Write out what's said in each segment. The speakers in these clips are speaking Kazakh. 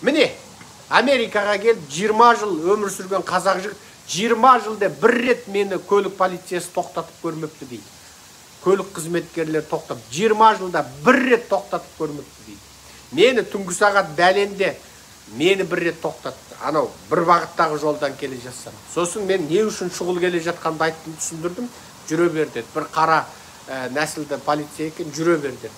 Міне, Америкаға келіп 20 жыл өмір сүрген қазақ жігіт 20 жылда бір рет мені көлік полициясы тоқтатып көрмепті дейді. Көлік қызметкерлері тоқтап, 20 жылда бір рет тоқтатып көрмепті дейді. Мені түнгі сағат бәленде мені бір рет тоқтатты. Анау бір бағыттағы жолдан келе жатсам. Сосын мен не үшін шұғыл келе жатқанымды айттым, түсіндірдім. Жүре бер деді. Бір қара нәсілді полиция екен, жүре бер деді.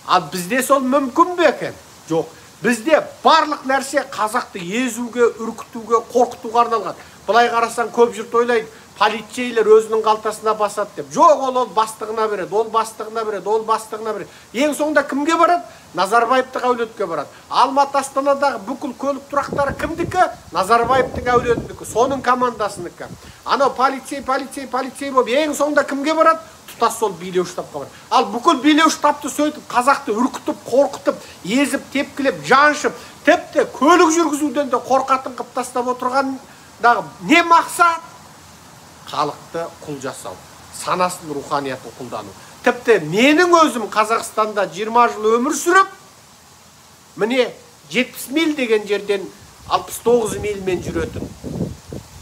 Ал бізде сол мүмкін бе екен? Жоқ. Бізде барлық нәрсе қазақты езуге, үркітуге, қорқытуға арналған. Былай қарасаң көп жұрт ойлайды, полицейлер өзінің қалтасына басады деп. Жоқ, ол бастығына береді, ол бастығына береді, ол бастығына береді. Ең соңында кімге барады? Назарбаевтың әулетке барады. Алматы, Астанадағы бүкіл көлік тұрақтары кімдікі? Назарбаевтың әулетінікі, соның командасынікі. Анау полицей, полицей, полицей болып, ең соңында кімге барады? Тұтас сол билеуші тапқа барады. Ал бүкіл билеуші тапты сөйтіп қазақты үркітіп, қорқытып, езіп, тепкілеп, жаншып, тіпті көлік жүргізуден де қорқатын қып тастап отырғандағы не мақсат? Халықты құл жасау, санасын, руханиятын құлдану. Тіпті менің өзім Қазақстанда 20 жыл өмір сүріп, міне 70 миль деген жерден 69 мильмен жүретін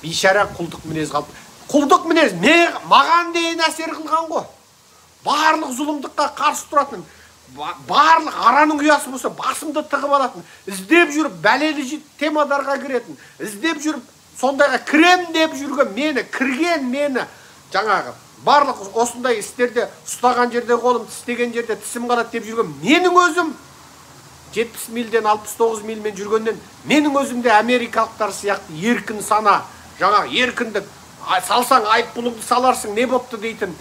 бейшара құлдық мінез қалып. Құлдық мінез маған дейін әсер қылған ғой. Барлық зұлымдыққа қарсы тұратын, барлық араның ұясы болса басымды тығып алатын, іздеп жүріп бәлелі темадарға кіретін, іздеп жүріп сондайға кірем деп жүрген мені, кірген мені жаңағы барлық осындай істерде ұстаған жерде қолым, тістеген жерде тісім қалады деп жүрген менің өзім 70 мильден 69 мильмен жүргеннен менің өзім де америкалықтар сияқты еркін сана, жаңағы еркіндік, салсаң айыппұлыңды саларсың, не бопты дейтін,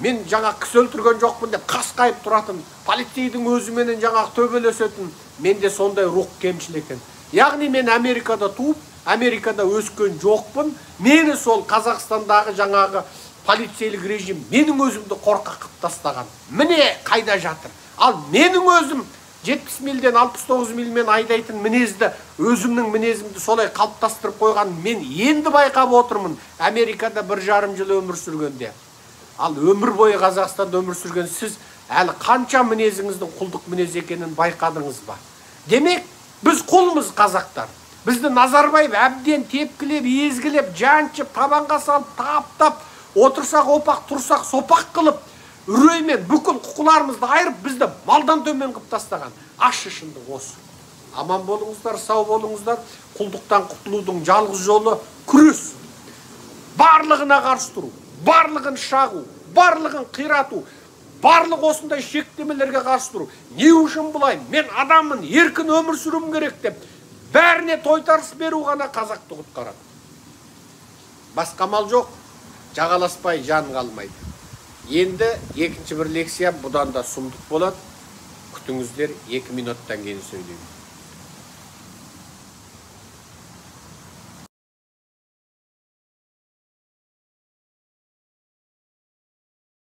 мен жаңа кісі өлтірген жоқпын деп қасқайып тұратын, полицейдің өзіменен жаңағы төбелесетін, менде сондай рух кемшіл екен. Яғни мен Америкада туып, Америкада өскен жоқпын, мені сол Қазақстандағы жаңағы полицейлік режим менің өзімді қорқақ қып тастаған. Міне қайда жатыр. Ал менің өзім 70 мильден 69 мильмен айдайтын мінезді, өзімнің мінезімді солай қалыптастырып қойған мен енді байқап отырмын Америкада 1,5 жыл өмір сүргенде. Ал өмір бойы Қазақстанда өмір сүрген сіз әлі қанша мінезіңіздің құлдық мінез екенін байқадыңыз ба? Демек, біз құлмыз қазақтар. Бізді Назарбаев әбден тепкілеп, езгілеп, жаншып, табанға салып, таптап, отырсақ опақ, тұрсақ сопақ қылып, үреймен бүкіл құқыларымызды айырып, бізді малдан төмен қылып тастаған. Ащы шындық осы. Аман болыңыздар, сау болыңыздар. Құлдықтан құтылудың жалғыз жолы күрес. Барлығына қарсы тұру, барлығын шағу, барлығын қирату, барлық осындай шектемелерге қарсы тұру. Не үшін бұлай? Мен адаммын, еркін өмір сүруім керек деп бәріне тойтарыс беру ғана қазақты құтқарады. Басқа мал жоқ, жағаласпай жан қалмайды. Енді екінші бір лекция бұдан да сұмдық болады. Күтіңіздер, 2 минуттан кейін сөйлеймін.